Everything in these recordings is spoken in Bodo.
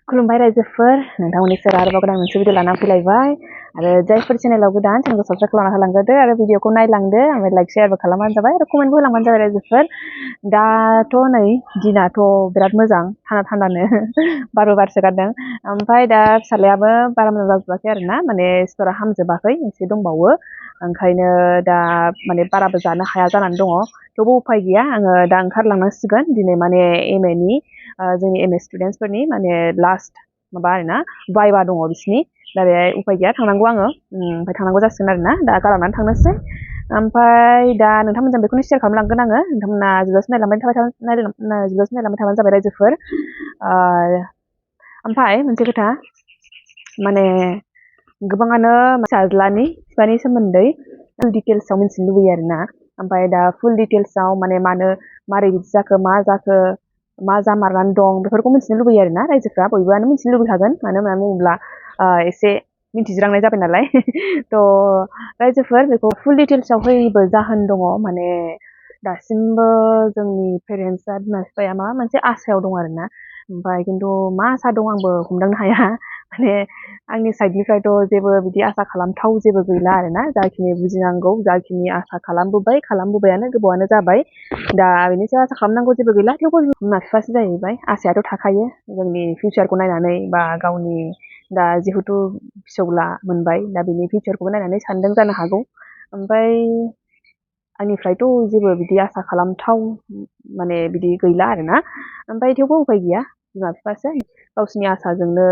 खुलुमबाय रायजोफोर नोंथांमोननि सेराव आरोबाव गोदान मोनसे भिडिअ लाना फैलायबाय आरो जायफोर चेनेलाव गोदान चेनेलखौ साबस्क्राइब खालामना होलांग्रोदो आरो भिडिअखौ नायलांदो ओमफ्राय लाइक शेयारबो खालामबानो जाबाय आरो कमेन्टबो होलांबानो जाबाय रायजोफोर दाथ' नै दिनाथ' बिराद मोजां थान्दानो बारबो बारसोगारदों ओमफ्राय दा फिसालायाबो बारा मोजां जाजोबाखै आरो ना माने सिथरा हामजोबाखै एसे दंबावो ओंखायनो दा माने बाराबो जानो हाया जानानै दङ थेवबो उफाय गैया आङो दा ओंखारलांनांसिगोन दिनै माने एमए जोंनि एमए स्टुडेन्टसफोरनि माने लास्ट माबा आरोना वाइवा दङ बिसिनि दा बे उफाय गैया थांनांगौ आङो ओमफ्राय थांनांगौ जासिगोन आरोना दा गालांनानै थांनोसै ओमफ्राय दा नोंथांमोनजों बेखौनो शेयार खालामलांगोन आङो नोंथांमोना जोबजासिम नायलांबाय थाबानो जाबाय रायजोफोर ओमफ्राय मोनसे खोथा माने गोबाङानो फिसाज्लानि बिफानि सोमोन्दै फुल डिटेल्सआव मिथिनो लुबैयो आरोना ओमफ्राय दा फुल डिटेल्सआव माने मारै बिदि जाखो मा जामारनानै दं बेफोरखौ मिथिनो लुबैयो आरोना रायजोफ्रा बयबोआनो मिथिनो लुबैखागोन मानो होननानै बुङोब्ला एसे मिथिज्रांनाय जाबाय नालाय थ' रायजोफोर बेखौ फुल डिटेल्सआव होयैबो जाहोन दङ माने दासिमबो जोंनि पेरेन्टसआ बिमा बिफाया माबा मोनसे आसायाव दं आरोना ओमफ्राय खिन्थु मा आसा दं आंबो हमदांनो हाया माने आंनि साइडनिफ्रायथ' जेबो बिदि आसा खालामथाव जेबो गैला आरोना जाखिनि बुजिनांगौ जाखिनि आसा खालामबोबायानो गोबावानो जाबाय दा बेनि सायाव आसा खालामनांगौ जेबो गैला थेवबो बिमा बिफासो जाहैबाय आसायाथ' थाखायो जोंनि फिउचारखौ नायनानै बा गावनि दा जिहेथु फिसौला मोनबाय दा बिनि फिउचारखौबो नायनानै सानदों जानो हागौ ओमफ्राय आंनिफ्रायथ' जेबो बिदि आसा खालामथाव माने बिदि गैला आरोना ओमफ्राय थेवबो उफाय गैया बिमा बिफासो गावसिनि आसाजोंनो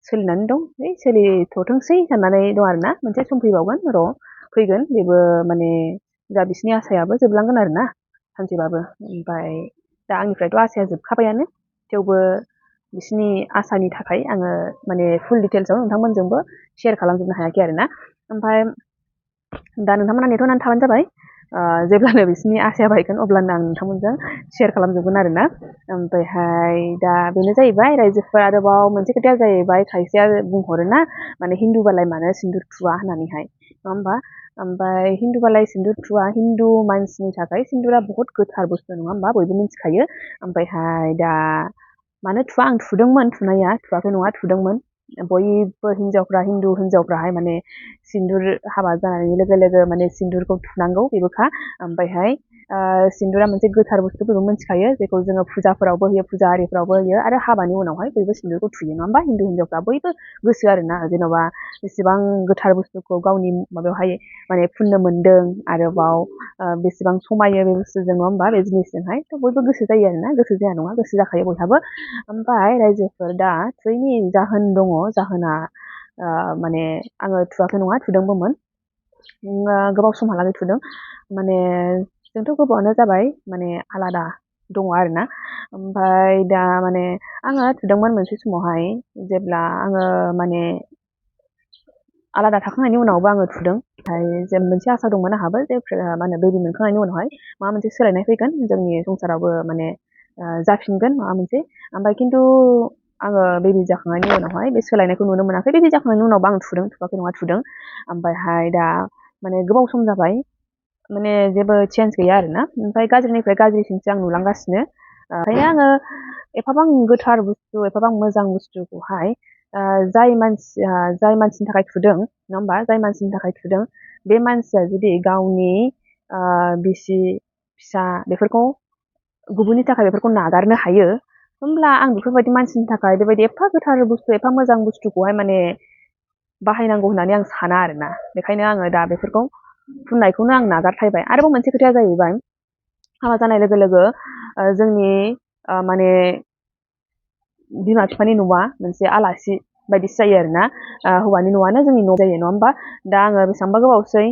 सोलिनानै दं सोलिथ'थोंसै साननानै दं आरोना मोनसे सम फैबावगोन र' फैगोन बेबो माने दा बिसिनि आसायाबो जोबलांगोन आरोना सानसेबाबो ओमफ्राय दा आंनिफ्रायथ' आसाया जोबखाबायानो थेवबो बिसिनि आसानि थाखाय आङो माने फुल डिटेल्सआव नोंथांमोनजोंबो शेयार खालामजोबनो हायाखै आरोना ओमफ्राय दा नोंथांमोना नेथ'नानै थाबानो जाबाय जेब्लानो बिसिनि आसाया बायगोन अब्लानो आं नोंथांमोनजों शेयार खालामजोबगोन आरोना ओमफ्रायहाय दा बेनो जाहैबाय रायजोफोर आरोबाव मोनसे खोथाया जाहैबाय खायसेया बुंहरोना माने हिन्दुबालाय मानो सिन्दुर थुवा होननानैहाय नङा होमबा ओमफ्राय हिन्दुबालाय सिन्दुर थुवा हिन्दु मानसिनि थाखाय सिन्दुरा बहुत गोथार बुस्थु नङा होमबा बयबो मिथिखायो ओमफ्रायहाय दा मानो थुवा आं थुदोंमोन थुनाया थुवाखै नङा थुदोंमोन बयबो हिन्जावफ्रा हिन्दु हिन्जावफ्राहाय माने सिन्दुर हाबा जानायनि लोगो लोगो माने सिन्दुरखौ थुनांगौ बेबोखा ओमफ्रायहाय सिन्दुरा मोनसे गोथार बुस्थु बयबो मिथिखायो जेखौ जोङो फुजाफोरावबो होयो फुजा आरिफ्रावबो होयो आरो हाबानि उनावहाय बयबो सिन्दुरखौ थुयो नङा होमबा हिन्दु हिन्जावफ्रा बयबो गोसो आरोना जेन'बा बेसेबां गोथार बुस्थुखौ गावनि माबायावहाय माने फुननो मोन्दों आरोबाव बेसेबां समायो बे बुस्थुजों नङा होमबा बे जिनिसजोंहाय थ' बयबो गोसो जायो आरोना गोसो जाया नङा गोसो जाखायो बयहाबो ओमफ्राय रायजोफोर दा थुयैनि जाहोन दङ जाहोना माने आङो थुवाखै नङा थुदोंबोमोन गोबाव समहालागै थुदों माने जोंथ' गोबावानो जाबाय माने आलादा दङ आरोना ओमफ्राय दा माने आङो थुदोंमोन मोनसे समावहाय जेब्ला आङो माने आलादा थाखांनायनि उनावबो आङो थुदों ओमफ्राय जे मोनसे आसा दंमोन आंहाबो जे मा होनो बेबि मोनखांनायनि उनावहाय माबा मोनसे सोलायनाय फैगोन जोंनि संसारावबो माने जाफिनगोन माबा मोनसे ओमफ्राय खिन्थु आङो बेबि जाखांनायनि उनावहाय बे सोलायनायखौ नुनो मोनाखै बेबि जाखांनायनि उनावबो आं थुवाखै नङा थुदों ओमफ्रायहाय दा माने गोबाव सम जाबाय माने जेबो चेन्ज गैया आरोना ओमफ्राय गाज्रिनिफ्राय गाज्रिसिनसो आं नुलांगासिनो ओंखायनो आङो एफाबां गोथार बुस्थु एफाबां मोजां बुस्थुखौहाय जाय मानसिनि थाखाय थुदों नङा होमबा जाय मानसिनि थाखाय थुदों बे मानसिया जुदि गावनि बिसि फिसा बेफोरखौ गुबुननि थाखाय बेफोरखौ नागारनो हायो होमब्ला आं बेफोरबायदि मानसिनि थाखाय बेबायदि एफा गोथार बुस्थु एफा मोजां बुस्थुखौहाय माने बाहायनांगौ होननानै आं साना आरोना बेखायनो आङो दा बेफोरखौ फुननायखौनो आं नागारथायबाय आरोबाव मोनसे खोथाया जाहैबाय हाबा जानाय लोगो लोगो जोंनि माने बिमा बिफानि न'आ मोनसे आलासि बायदिसो जायो आरोना हौवानि न'आनो जोंनि न' जायो नङा होमबा दा आङो बेसेबांबा गोबावसै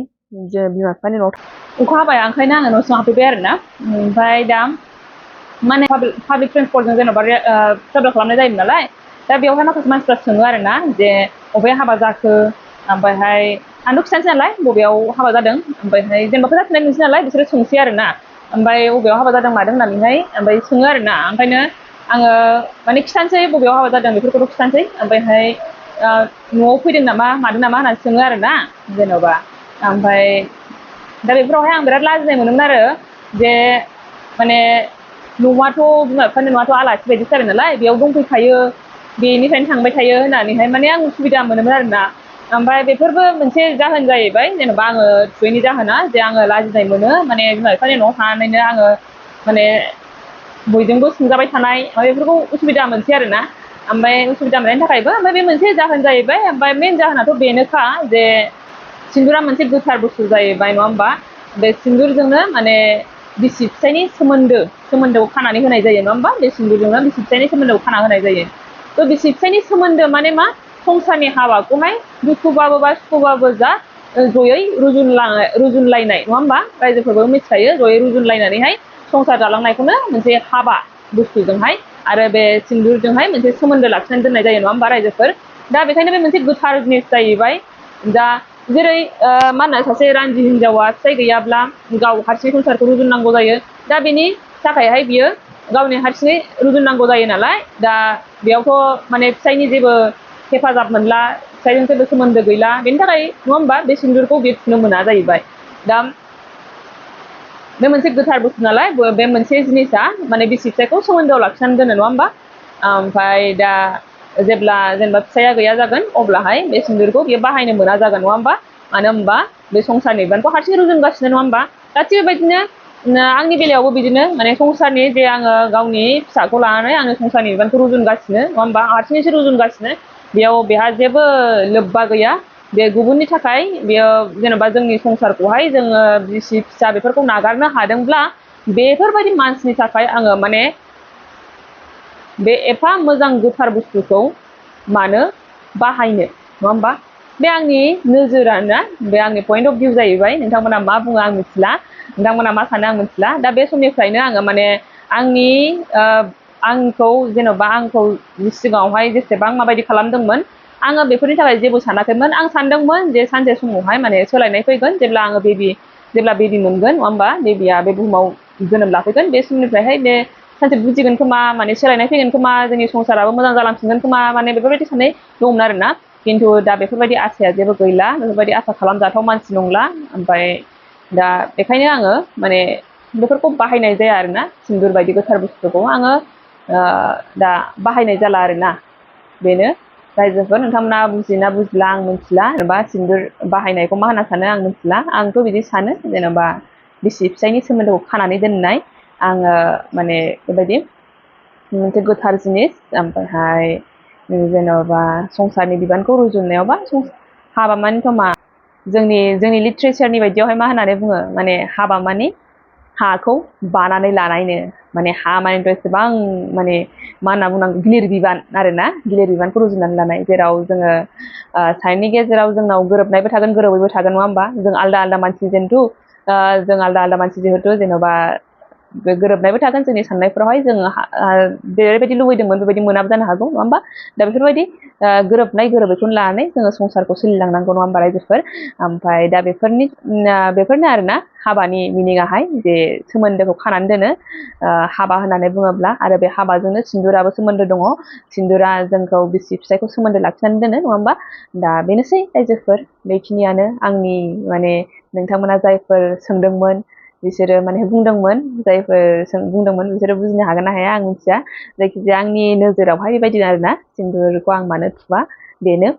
बिमा बिफानि न'आव अखा हाबाय ओंखायनो आङो न' सिङाव हाबफैबाय आरोना ओमफ्राय दा माने पाब्लिक ट्रेन्सपर्टजों जेन'बा ट्रेभेल खालामनाय जायोमोन नालाय दा बेवहाय माखासे मानसिफ्रा सोङो आरोना जे बबे हाबा जाखो ओमफ्रायहाय आंथ' खिथानोसै नालाय बबेयाव हाबा जादों ओमफ्रायहाय जेनेबा जाफिननाय नोंसै नालाय बिसोरो सोंसै आरोना ओमफ्राय बबेयाव हाबा जादों मादों होननानैहाय ओमफ्राय सोङो आरोना ओंखायनो आङो माने खिथानोसै बबेयाव हाबा जादों बेफोरखौथ' खिथानोसै ओमफ्रायहाय न'आव फैदों नामा मादों नामा होननानै सोङो आरोना जेन'बा ओमफ्राय दा बेफोरावहाय आं बिराद लाजिनाय मोनोमोन आरो जे माने न'आथ' बिमा बिफानि न'आथ' आलासि बायदिसो जाबाय नालाय बेयाव दंफैखायो बेनिफ्रायनो थांबाय थायो होननानैहाय माने आं उसुबिदा मोनोमोन आरोना ओमफ्राय बेफोरबो मोनसे जाहोन जाहैबाय जेन'बा आङो थुयैनि जाहोना जे आङो लाजिनाय मोनो माने बिमा बिफानि न'आव थानानैनो आङो माने बयजोंबो सोंजाबाय थानाय बेफोरखौ उसुबिदा मोनसै आरोना ओमफ्राय उसुबिदा मोननायनि थाखायबो ओमफ्राय बे मोनसे जाहोन जाहैबाय ओमफ्राय मेन जाहोनाथ' बेनोखा जे सिन्दुरा मोनसे गोथार बुस्थु जाहैबाय नङा होमबा बे सिन्दुरजोंनो माने बिसि फिसायनि सोमोन्दोखौ खानानै होनाय जायो नङा होमबा बे सिन्दुरजोंनो बिसि फिसायनि सोमोन्दोखौ खाना होनाय जायो थ' बिसि फिसायनि सोमोन्दो माने मा संसारनि हाबाखौहाय दुखुबाबो बा सुखुबाबो जा जयै रुजुनलायनाय नङा होमबा रायजोफोरबो मिथिखायो जयै रुजुनलायनानैहाय संसार जालांनायखौनो मोनसे हाबा बुस्थुजोंहाय आरो बे सिन्दुरजोंहाय मोनसे सोमोन्दो लाखिनानै दोननाय जायो नङा होमबा रायजोफोर दा बेखायनो बे मोनसे गोथार जिनिस जाहैबाय दा जेरै मा होनो सासे रान्दि हिनजावा फिसाय गैयाब्ला गाव हारसिङै संसारखौ रुजुननांगौ जायो दा बेनि थाखायहाय बियो गावनि हारसिङै रुजुननांगौ जायो नालाय दा बेयावथ' माने फिसायनि जेबो हेफाजाब मोनला फिसायजों जेबो सोमोन्दो गैला बेनि थाखाय नङा होमबा बे सिन्दुरखौ बे थुनो मोना जाहैबाय दा बे मोनसे गोथार बुस्थु नालाय बे मोनसे जिनिसा माने बिसि फिसायखौ सोमोन्दोआव लाखिनानै दोनो नङा होमबा ओमफ्राय दा जेब्ला जेनेबा फिसाया गैया जागोन अब्लाहाय बे सिन्दुरखौ बियो बाहायनो मोना जागोन नङा होमबा मानो होमबा बे संसारनि बिबानखौ हारसिङै रुजुनगासिनो नङा होमबा दा थिग बेबायदिनो आंनि बेलायावबो बिदिनो माने संसारनि जे आङो गावनि फिसाखौ लानानै आङो संसारनि बिबानखौ रुजुनगासिनो नङा होमबा हारसिङैसो रुजुनगासिनो बेयाव बेहा जेबो लोब्बा गैया बे गुबुननि थाखाय बेयो जेनेबा जोंनि संसारखौहाय जोङो बिसि फिसा बेफोरखौ नागारनो हादोंब्ला बेफोरबायदि मानसिनि थाखाय आङो माने बे एफा मोजां गोथार बुस्थुखौ मानो बाहायनो नङा होमबा बे आंनि नोजोरानो बे आंनि पइन्ट अफ भिउ जाहैबाय नोंथांमोना मा बुङो आं मिथिला नोंथांमोना मा सानो आं मिथिला दा बे समनिफ्रायनो आङो माने आंखौ जेन'बा आंखौ सिगाङावहाय जेसेबां माबायदि खालामदोंमोन आङो बेफोरनि थाखाय जेबो सानाखैमोन आं सानदोंमोन जे सानसे समावहाय माने सोलायनाय फैगोन जेब्ला आङो जेब्ला बेबि मोनगोन नङा होमबा बेबिया बे बुहुमाव जोनोम लाफैगोन बे समनिफ्रायहाय बे सानसे बुजिगोन खोमा माने सोलायनाय फैगोन खोमा जोंनि संसाराबो मोजां जालांफिनगोन खोमा माने बेफोरबायदि साननाय दंमोन आरोना खिन्थु दा बेफोरबायदि आसाया जेबो गैला बेफोरबायदि आसा खालामजाथाव मानसि नंला ओमफ्राय दा बेखायनो आङो माने बेफोरखौ बाहायनाय जाया आरोना सिन्दुर बायदि गोथार बुस्थुखौ आङो दा बाहायनाय जाला आरोना बेनो रायजोफोर नोंथांमोना बुजिना बुजिला आं मिथिला जेनेबा सिन्दुर बाहायनायखौ मा होनना सानो आं मिथिला आंथ' बिदि सानो जेनेबा बिसि फिसायनि सोमोन्दोखौ खानानै दोननाय आङो माने बेबायदि मोनसे गोथार जिनिस ओमफ्रायहाय जेन'बा संसारनि बिबानखौ रुजुननायावबा हाबा मानिथ' मा जोंनि लिटारेचारनि बायदियावहाय मा होननानै बुङो माने हाबा मानि हाखौ बानानै लानायनो माने हा मानिथ' एसेबां माने मा होनना बुंनांगौ गिलिर बिबान आरोना गिलिर बिबानखौ रुजुनानै लानाय जेराव जोङो साइडनि गेजेराव जोंनाव गोरोबनायबो थागोन गोरोबैबो थागोन नङा होमबा जों आलदा आलदा मानसि जों आलदा आलदा मानसि जिहेथु जेन'बा बे गोरोबनायबो थागोन जोंनि साननायफ्रावहाय जोङो जेरैबायदि लुबैदोंमोन बेबायदि मोनाबो जानो हागौ नङा होमबा दा बेफोरबायदि गोरोबनाय गोरोबैखौनो लानानै जोङो संसारखौ सोलिलांनांगौ नङा होमबा रायजोफोर ओमफ्राय दा बेफोरनो आरोना हाबानि मिनिङाहाय जे सोमोन्दोखौ खानानै दोनो हाबा होननानै बुङोब्ला आरो बे हाबाजोंनो सिन्दुराबो सोमोन्दो दङ सिन्दुरा जोंखौ बिसि फिसायखौ सोमोन्दो लाखिनानै दोनो नङा होमबा दा बेनोसै रायजोफोर बेखिनियानो आंनि माने नोंथांमोना जायफोर सोंदोंमोन बिसोरो माने बुंदोंमोन जायफोर बुंदोंमोन बिसोरो बुजिनो हागोन ना हाया आं मिथिया जायखिजाया आंनि नोजोरावहाय बेबायदि आरोना सिन्दुरखौ आं मानो थुवा बेनो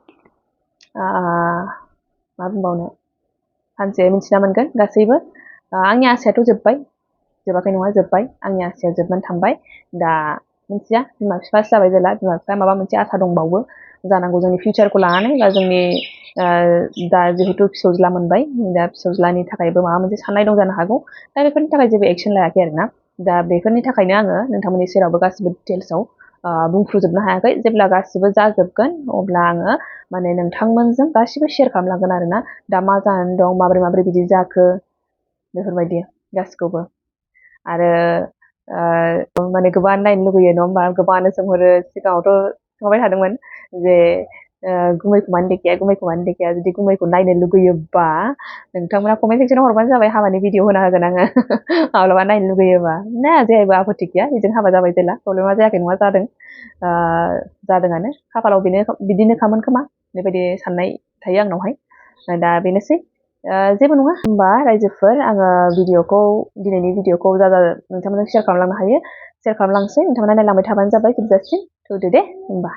मा बुंबावनो सानसे मिथिना मोनगोन गासैबो आंनि आसायाथ' जोबाखै नङा जोब्बाय आंनि आसाया जोबनानै थांबाय दा मिथिया बिमा बिफासो जाबाय जेला बिमा बिफाया माबा मोनसे आसा दंबावो जानांगौ जोंनि फिउचारखौ लानानै बा जोंनि दा जिहेतु फिसौज्ला मोनबाय दा फिसौज्लानि थाखायबो माबा मोनसे साननाय दं जानो हागौ दा बेफोरनि थाखाय जेबो एक्सन लायाखै आरोना दा बेफोरनि थाखायनो आङो नोंथांमोननि सेरावबो गासिबो डिटेल्सआव बुंफ्रुजोबनो हायाखै जेब्ला गासिबो जाजोबगोन अब्ला आङो माने नोंथांमोनजों गासिबो शेयार खालामलांगोन आरोना दा मा जानानै दं माबोरै बिदि जाखो बेफोरबायदि गासिखौबो आरो माने गोबां नायनो लुगैयो नङा होमबा गोबाङानो सोंहरो सिगाङावथ' सोंबाय थादोंमोन जे गुमैखौ मानो देखाया जुदि गुमैखौ नायनो लुगैयोबा नोंथांमोना कमेन्ट सेक्सनाव हरबानो जाबाय हाबानि भिडिअ होना होगोन आङो माब्लाबा नायनो लुगैयोबा ना जेबो आपत्ति गैया बेजों हाबा जाबाय जेला प्रब्लेमा जायाखै नङा जादों जादोंआनो खाफालाव बिदिनो खामोन खोमा बेबायदि साननाय थायो आंनावहाय दा बेनोसै जेबो नङा होमबा रायजोफोर आङो दिनैनि भिडिअखौ जा नोंथांमोनजों शेयार खालामलांनो हायो शेयार खालामलांसै नोंथांमोना नायलांबाय थाबानो जाबाय जोबजासिम थौदो दे होमबा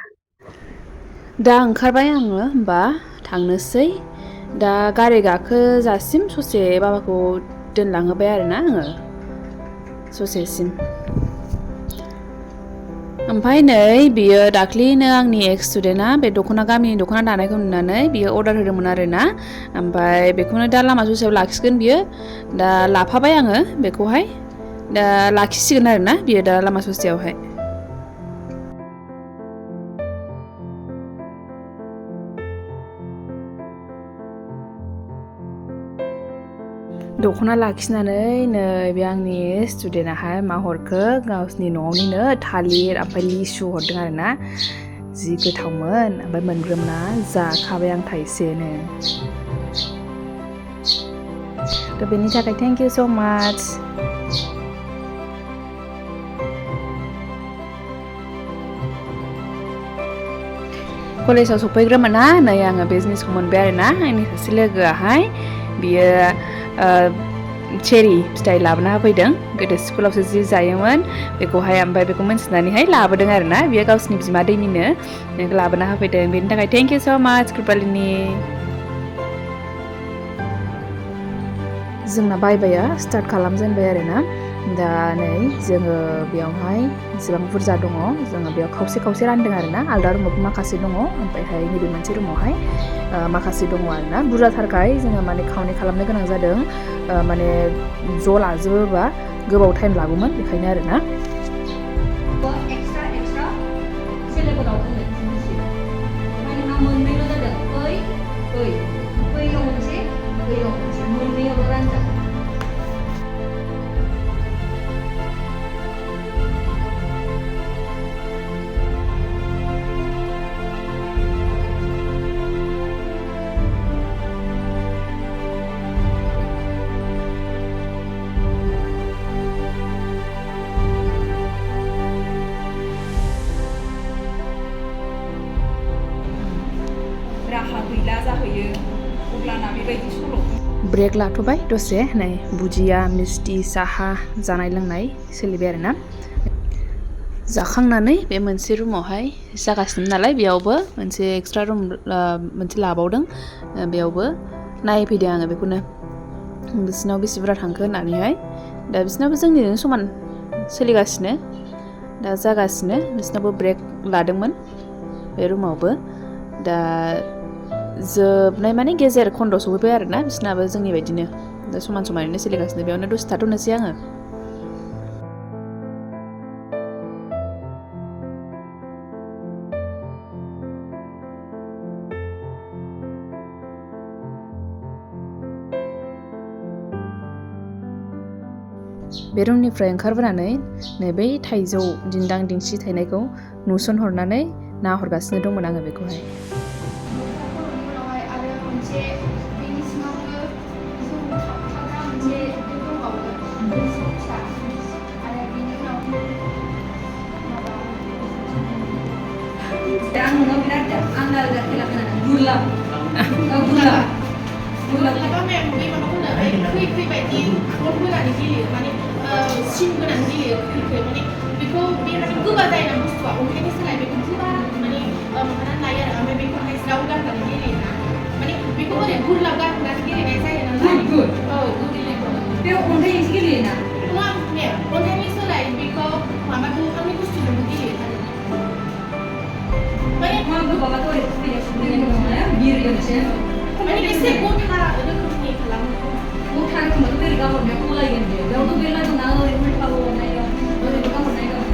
दा ओंखारबाय आङो होमबा थांनोसै दा गारि गाखोजासिम ससे बाबाखौ दोनलांहोबाय आरोना आङो ससेसिम ओमफ्राय नै बियो दाख्लिनो आंनि एक्स स्टुडेन्टआ बे गामिनि दख'ना दानायखौ नुनानै बियो अर्डार होदोंमोन आरोना ओमफ्राय बेखौनो दा लामा ससेयाव लाखिगोन बियो दा लाफाबाय आङो बेखौहाय दा लाखिसिगोन आरोना बियो दा लामा ससेयावहाय दख'ना लाखिनानै नै बे आंनि स्टुडेन्टआहाय मा हरखो गावसिनि न'आवनिनो थालिर ओमफ्राय लिसु हरदों आरोना जि गोथावमोन ओमफ्राय मोनग्रोमना जाखाबाय आं थाइसेनो थ' बेनि थाखाय थेंक इउ स' माच कलेजाव सफैग्रोमोना नै आङो बे जिनिसखौ मोनबाय आरोना आंनि सासे लोगोआहाय बियो चेरि फिथाइ लाबोना होफैदों गोदो स्कुलावसो जि जायोमोन बेखौहाय ओमफ्राय बेखौ मोनथिनानैहाय लाबोदों आरोना बियो गावसिनि बिमा दैनिनो लाबोना होफैदों बेनि थाखाय थेंक इउ स' माच कृपालिनि जोंना बायबाया स्टार्ट खालामजेनबाय आरोना दा नै जोङो बेयावहाय जेसेबां बुरजा दङ जोङो बेयाव खावसे रानदों आरोना आलदा रुमाव माखासे दङ ओमफ्रायहाय नैबे मोनसे रुमावहाय माखासे दङ आरोना बुरजाथारखाय जोङो माने खावनै खालामनो गोनां जादों माने ज' लाजोबोबा गोबाव टाइम लागौमोन बेखायनो आरोना ब्रेक लाथ'बाय दसे नै बुजिया मिस्टि साहा जानाय लोंनाय सोलिबाय आरोना जाखांनानै बे मोनसे रुमावहाय जागासिनो नालाय बेयावबो मोनसे एक्सट्रा रुम मोनसे लाबावदों बेयावबो नायफैदों आङो बेखौनो बिसिनाव बेसे बुरजा थांखो होननानैहाय दा बिसिनावबो जोंनिजों समान सोलिगासिनो दा जागासिनो बिसिनावबो ब्रेक लादोंमोन बे रुमावबो दा जोबनाय माने गेजेर खन्द' सफैबाय आरोना बिसिनाबो जोंनि बायदिनो दा समान समानैनो सोलिगासिनो बेयावनो दसे थाथ'नोसै आङो बे रुमनिफ्राय ओंखारबोनानै नै बै थाइजौ दिन्दां दिंसि थायनायखौ नुसनहरनानै नाहरगासिनो दंमोन आङो बेखौहाय सिन गोनां गेलेयो क्रिकेट माने बेखौ बे माने गोबा जायोना बुस्थुआ ओंखायनो सोलाय बेखौ गोबा माने माबानानै लायो आरो ओमफ्राय बेखौहाय ज्राव गारनानै गेलेयोना माने बेखौ ओरै गुरलाब गारनानै गेलेनाय जायो नालाय औ बे अन्थाइ एसे गेलेयोना नङा बे अन्थाइनि सोलाय बेखौ माबा दंफांनि बुस्थुजोंबो गेलेयो माने मा गोबाबाथ' ओरै बिरगोनसो माने एसे गथा रोखोमनि खालामो गथा रोखोमबाथ' ओरै गाहरनायाव गलायगोन बियो बेयावथ' मेरला दंना ओरै उल्था गहरनाय दं ओरैबो गाहरनाय दं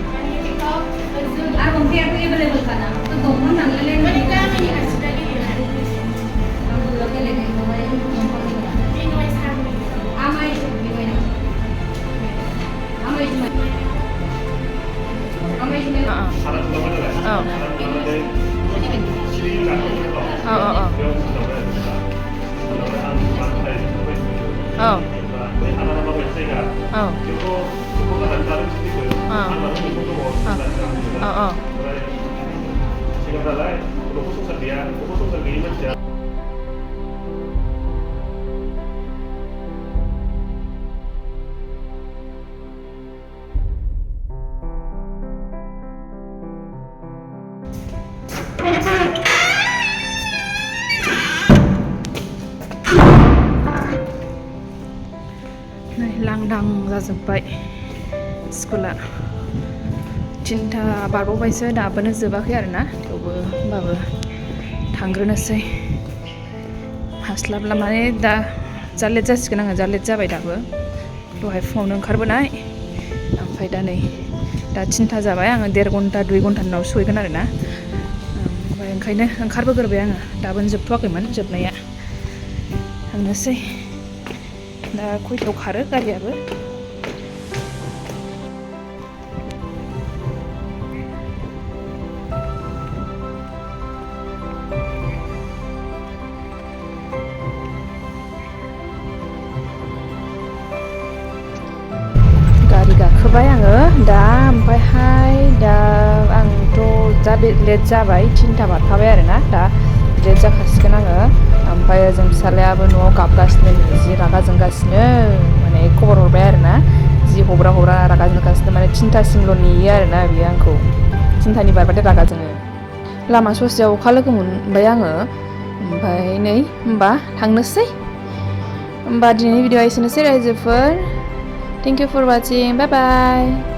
माने बेखौ आरो अन्थाइयाथ' एभेलेबेलखाना दंफां नांलायलाय माने गामिनि मानसिफ्रा गेलेनाय गामियाव गेलेनायखौहाय दंफांनिफ्रा बे नय सारनि आमाय बेबायना आमाय लांदां जाजोब्बाय स्कुला थिनथा बारबावबायसो दाबोनो जोबाखै आरोना थेवबो होमबाबो थांग्रोनोसै हास्लाबला माने दा जा लेट जासिगोन आङो जा लेट जाबाय दाबो दहाय फुङावनो ओंखारबोनाय ओमफ्राय दा नै दा थिनथा जाबाय आङो 1.5 घन्टा 2 घन्टानि उनाव सहैगोन आरोना ओमफ्राय ओंखायनो ओंखारबोग्रोबाय आङो दाबोनो जोबथ'वाखैमोन जोबनाया थांनोसै दा खयथायाव खारो गारियाबो गारि गाखोबाय आङो दा ओमफ्रायहाय दा आंथ' जा लेट जाबाय 3टा बारखाबाय आरोना दा लेट जाखासिगोन आङो ओमफ्राय जों फिसालायाबो न'आव गाबगासिनो जि रागा जोंगासिनो माने खबर हरबाय आरोना जि हब्रा रागा जोंगासिनो माने 3टासिमल' नेयो आरोना बियो आंखौ 3टानि बारबाथाय रागा जोङो लामा ससेयाव अखा लोगो मोनबाय आङो ओमफ्राय नै होमबा थांनोसै होमबा दिनैनि भिडिअ'आ एसेनोसै रायजोफोर Thank you for watching. Bye bye.